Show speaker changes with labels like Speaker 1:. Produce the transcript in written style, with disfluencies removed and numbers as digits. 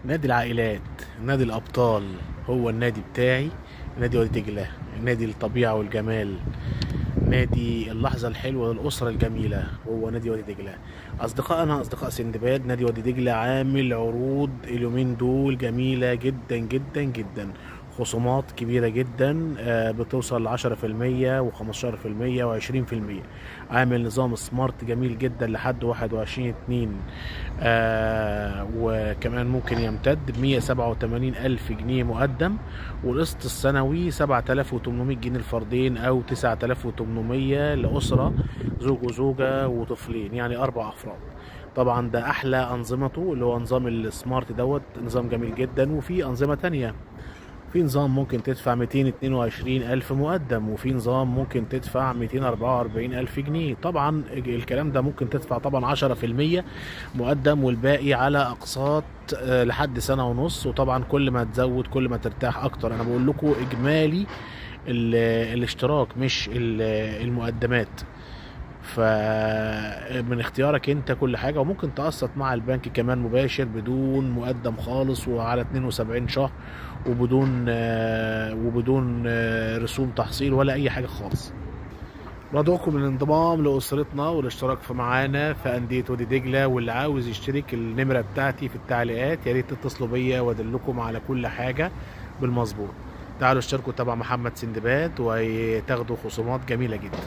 Speaker 1: نادي العائلات، نادي الأبطال، هو النادي بتاعي، نادي وادي دجلة، نادي الطبيعة والجمال، نادي اللحظة الحلوة للأسرة الجميلة، هو نادي وادي دجلة. أصدقائنا أصدقاء سندباد، نادي وادي دجلة عامل عروض اليومين دول جميلة جدا جدا جدا، خصومات كبيرة جدا بتوصل 10% و15% و20%. عامل نظام سمارت جميل جدا لحد 21/2، وكمان ممكن يمتد ب187 ألف جنيه مقدم، والقسط السنوي 7800 جنيه الفردين أو 9800 لأسرة زوج وزوجة وطفلين، يعني 4 أفراد. طبعا ده أحلى أنظمته اللي هو نظام ال smart دوت، نظام جميل جدا. وفي أنظمة تانية، في نظام ممكن تدفع 222 ألف مقدم، وفي نظام ممكن تدفع 244 ألف جنيه. طبعا الكلام ده ممكن تدفع طبعا 10% مقدم والباقي على أقساط لحد سنة ونص. وطبعا كل ما تزود كل ما ترتاح أكتر. أنا بقول لكم إجمالي الاشتراك مش المقدمات، فمن اختيارك انت كل حاجة. وممكن تقسط مع البنك كمان مباشر بدون مقدم خالص، وعلى 72 شهر، وبدون رسوم تحصيل ولا اي حاجة خالص. ندعوكم للانضمام لأسرتنا والاشتراك في معانا في أندية وادي دجلة. واللي عاوز يشترك، النمرة بتاعتي في التعليقات، يا ريت تتصلوا بيا وادلكم على كل حاجة بالمظبوط. تعالوا اشتركوا تبع محمد سندباد وتاخدوا خصومات جميلة جدا.